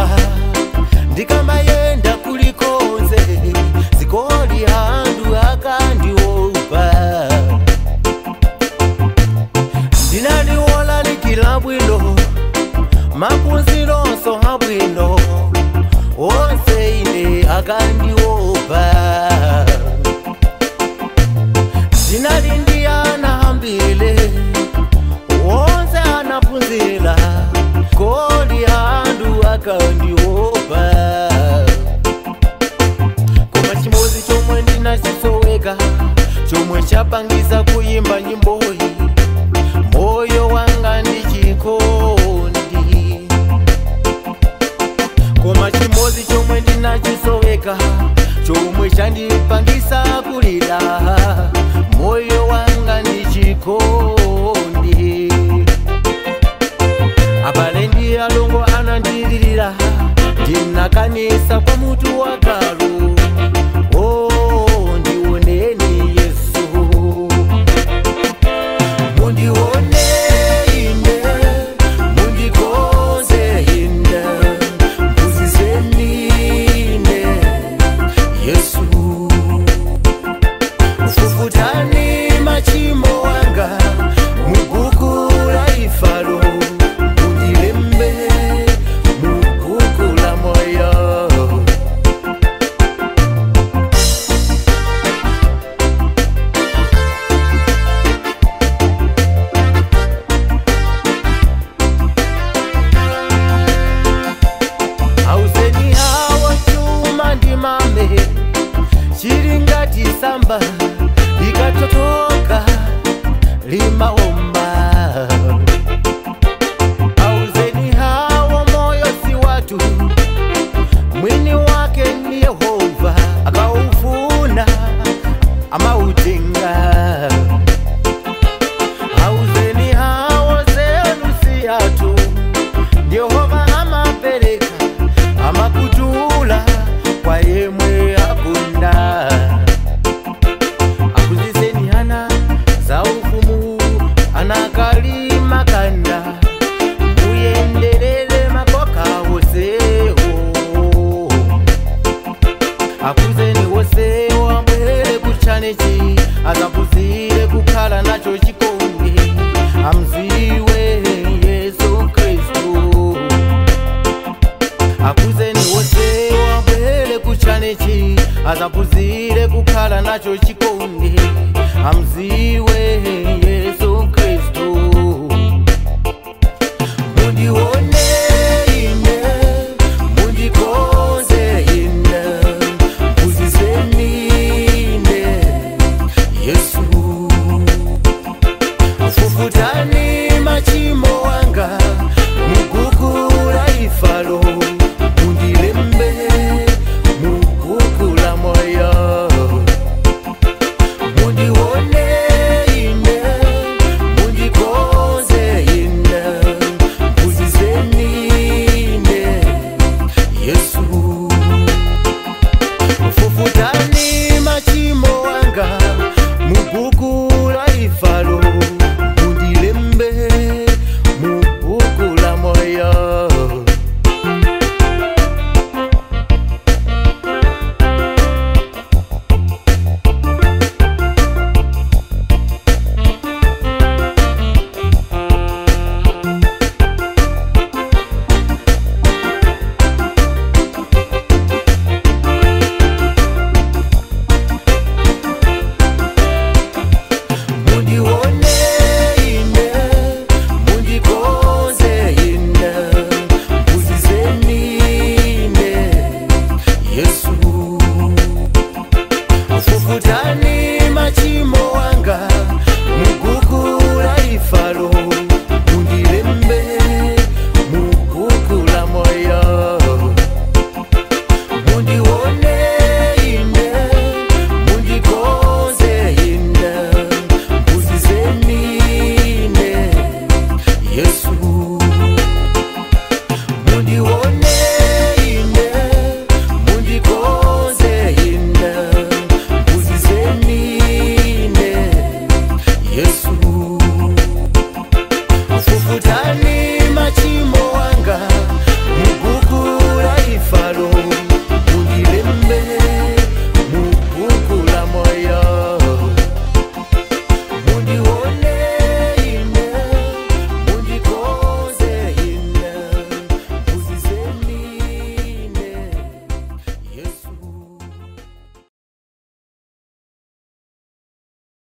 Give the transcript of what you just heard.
Akandiwopa ndikamayenda kulikonse zikoli handu akandiwopa ndinaliwola likila bwino mapunzilonso habwino onse ine akandiwopa ndinalindiana hambile onse anapunzila koli handu akandiwopa koma chimozi chomwe ndinachisoweka chomwe chapangisa kuyimba nyimboyi moyo wanga ndichikondi koma chimozi chomwe ndinachisoweka chomwe chandipangisa kulira moyo wanga ndichikondi abale ndi alongo anandilirira ndinakanisa kwa mutu wakalu oh ndioneni Yesu mundione ine mundikonze ine mbuzizenine Yesu mfufutani machimo wanga mubuku la ifalo mundilembe mubuku la moyo. Auseni hawo chuma ndimame chiringati samba likatotoka limaomba. Auseni hawo moyo si watu mwini wake ni Yehova akaufuna amautenga. Auseni hawo zenu si yatu Yehova amapereka amakutula kwa yemwe akunda. Akuziseni hana za ufumu anakalima kanda muyendelele makoka wosewo. Akuzeni wosewo ambwere kuchanechi azakuzire kukhala nacho chikondi amziwe Yesu Kristu. Akuzeni wosewo ambwere kuchanechi azakuzire kukhala nacho chikondi amziwe